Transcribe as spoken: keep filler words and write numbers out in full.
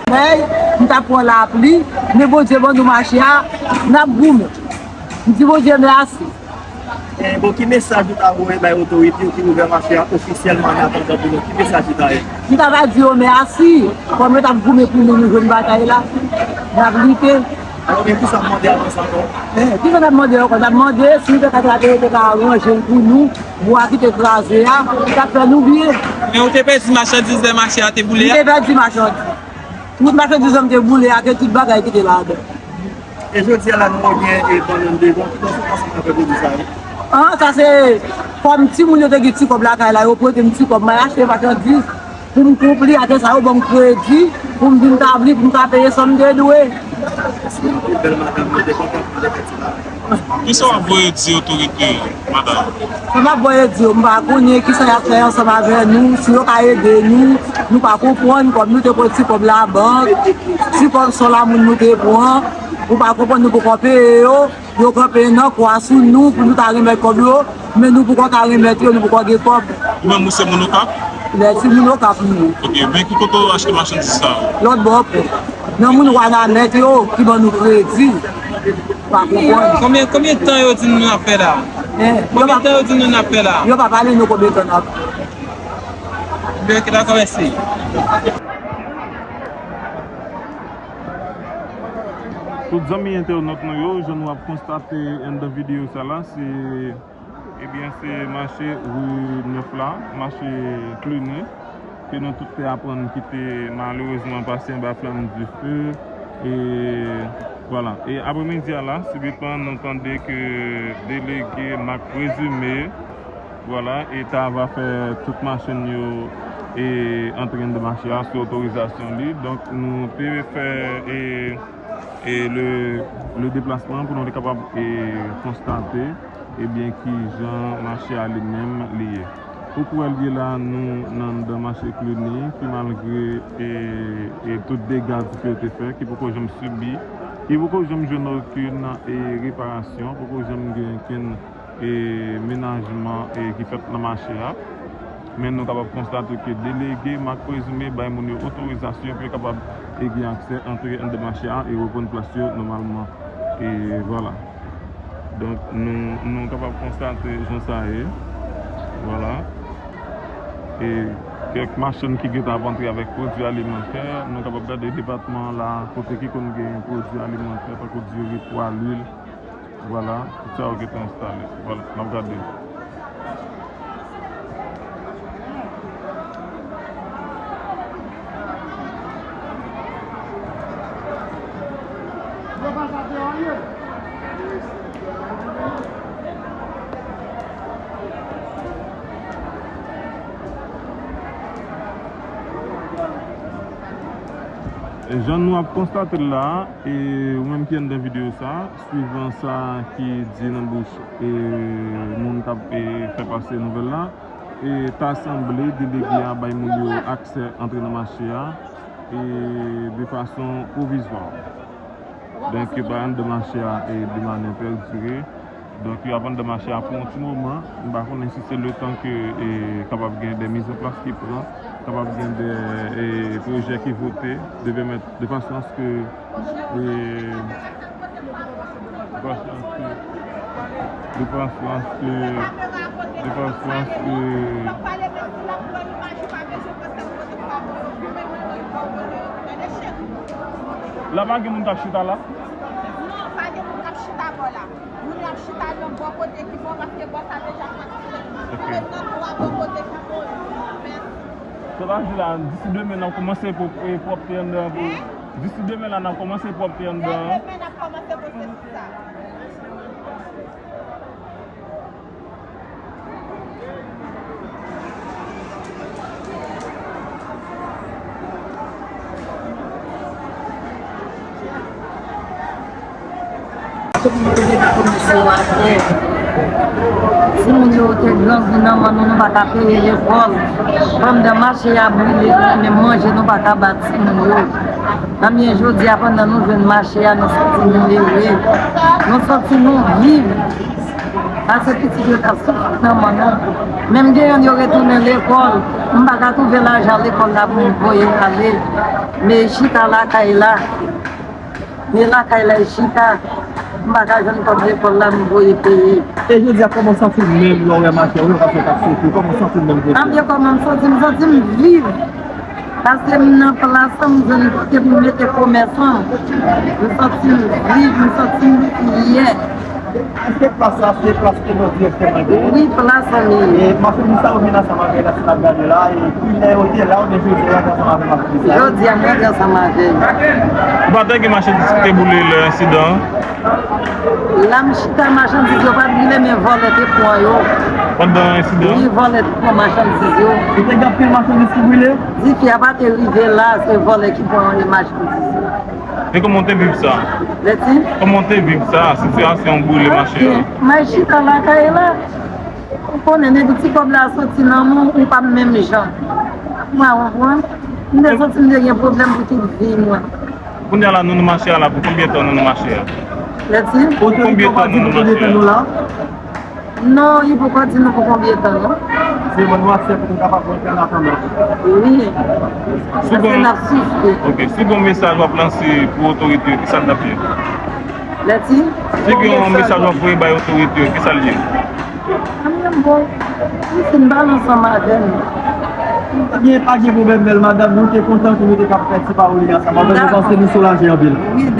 solèy, m t ap pran lapli, men Bondye ban nou mache a, n ap goumen. M di Bondye mèsi. E bon, ki mesaj ou ta voye bay otorite yo ki ouvè mache a ofisyèlman an atandan pou nou? Ki mesaj ou ta ye? M ta va di yo mèsi, kòm yo t ap goumen pou nou, nou jwenn batay la, n ap lite. Alò, men kisa w ap mande avan sa ankò? Eh, kisa n ap mande ankò? N ap mande si nou te ka trape, yo te ka ranje l pou nou, bwa ki te kraze a, sa ap fè nou byen. Men ou te pèdi machandiz lè mache a te boule a? M te pèdi machandiz. Tout machandiz lan m te boule a, ke tout bagay ki te ladan. E jodi a la nou wè w gen e bannann devan, ki konsèkans sa ka fè pou nou sa yo? An, sa se kòm timoun yo te gen ti kòb lakay la, yo prete m ti kòb, m al achte machandiz pou m konpli, apre sa yo ban m kredi pou m vin tabli, pou m ka peye sa m te dwe. Mèsi anpil bèl madanm, nou te kontan pou nou te fè ti bagay. Kisa w ap voye di otorite yo, madanm? Sa m ap voye di yo, m pa konnen kisa y ap fè ansanm avè nou, si yo ka ede nou, nou pa konprann, kòm nou te pran ti kòb labank, ti kòb sòl a moun nou te pran, ou pa konprann nou poko peye yo, yo kanpe nan kwa sou nou pou nou ta renmèt kòb yo, men nou poko ka renmèt yo, nou poko gen kòb. Ou menm ou se moun Okap? Lè ti moun Okap m ye. Ok, men ki kote w achte machandiz sa yo? Lòt bò pon. Nan moun Wanament yo ki ban nou kredi. Pa konprann. Konbyen, konbyen tan yo di nou n ap fè la? Konbyen tan yo di nou n ap fè la? Yo pa pale nou konbyen tan n ap fè. Byen, ok, dakò, mèsi. Tout zanmi entènòt nou yo, jan nou ap konstate anndan videyo sa la, se Ebyen, se mache Ri Nèf la, mache Cluny, ke nou tout te aprann ki te malerezman pase anba flanm dife. E vwala. E apremidi a la, sibitman, nou tande ke delege Marc Présumé, vwala, e ta va fè tout machin yo e antre anndan mache a sou otorizasyon li. Donk, nou te fè e e le, le deplasman pou nou te kapab e konstate ebyen ki jan mache a li menm li ye. Ou k wè l ye la, nou nan anndan mache Cluny ki malgre e, e tout dega dife yo te fè, ki poko janm sibi, ki poko janm jwenn okenn e reparasyon, poko janm gen okenn e menajman e ki fèt nan mache a. Men nou kapab konstate ke delege Marc Présumé bay moun yo otorizasyon pou yo kapab e gen aksè antre anndan mache a e reprann plas yo nòmalman. E vwala. Donk nou, nou kapab konstate jan sa ye. Vwala. E kèk machann ki gentan ap antre avèk pwodui alimantè, nou kapab gade depatman an la kote ki konn gen pwodui alimantè tankou diri, pwa, lwil. Vwala, tout sa yo gentan enstale. Vwala, n ap gade. E jan nou ap konstate l la, e ou menm ki anndan videyo sa, swivan sa ki di nan bouch e moun k ap e fè pase nouvèl la, e ta sanble delege a bay moun yo aksè antre nan mache a e de fason pwovizwa. Donk yo bay anndan mache a e de manyè pèdire. Donk yo ap anndan mache a pou yon ti moman. M pa konnen si se letan ke e kapab gen de mizanplas ki pran, kapab gen de e pwojè ki vote, de pèmèt, de fason aske e, de fason aske, de fason aske, de fason aske. La pa gen moun k ap chita la? Non, pa gen moun k ap chita bò la. Moun yo ap chita nan bò kote ki bò, paske bò sa deja fatige. Yo ret nan twa bò kote ki bò yo. Mèsi. Sa vle di la, disi demen n ap kòmanse pwòp, e, pwòpte anndan an pou, disi demen la n ap kòmanse pwòpte anndan an. Demen n ap kòmanse pwosesis sa. Timoun yo te grangou nan men nou, nou pa ka peye lekòl. Pandan mache a boule, nou menm manje nou pa ka ba timoun yo. Ebyen, jodi a, pandan nou jwenn mache a, nou santi nou ere. Nou santi nou viv. Pase pitit yo t ap soufri nan men nou. Menm gen youn yo retounen lekòl, m pa ka twouve lajan lekòl la pou m voye ale. Men chita lakay la, men lakay la e chita, m pa ka jwenn kòb lekòl la m voye peye. E jodi a, kòman w santi w menm lè w wè machè w yo, paske w t ap soufri, kòman w santi w menm jodi a? Anbyen, kòman m santi m? M santi m viv. Paske m nan plas an, m jwenn kote pou m mete komès an. M santi m viv, m santi m fyè. Èske plas sa se plas ke nou direktèman gen? Wi, plas an li ye. E machandiz sa yo vin ansanm avè l, si n ap gade la, e kilè yo te la, oubyen jodi a yo ansanm avè machandiz sa yo? Jodi a, m rantre ansanm avè yo. Ou pa tande gen machandiz ki te boule lè ensidan an? La m chita, machandiz yo pa t boule, men vòlè te pran yo. Pandan ensidan an? Wi, vòlè te pran machandiz yo. Ou te gen anpil machandiz ki boule? Dife a pa te rive la, se vòlè ki pran machandiz yo. E kòman w te viv sa? Leti? Kòman w te viv sa, sitiyasyon boule machè a? Mwen chita lakay la. Ou konnen, depi ti kòb la soti nan men w, ou pa menm jan. Ou pa konprann? M te santi m te gen pwoblèm pou tout vi mwen. Kounye a la, nou nan mache a la, pou konbyen tan nou nan mache a? Leti? Pou konbyen tan nou nan mache a? Non, li poko di nou pou konbyen tan, non. Se bon, nou aksepte pou nou kapab rantre an atandan. Wi. Paske n ap soufri. Ok, si w gen yon mesaj w ap lanse pou otorite yo, kisa l t ap ye? Leti? Si w gen yon mesaj w ap voye bay otorite yo, kisa l ye? Anyen bon. Wi, si n pale ansanm avè nou. Ebyen, pa gen pwoblèm, bèl madanm, nou te kontan ke nou te kab fè ti pawòl li ansanm avè nou, paske nou soulaje anpil. Wi,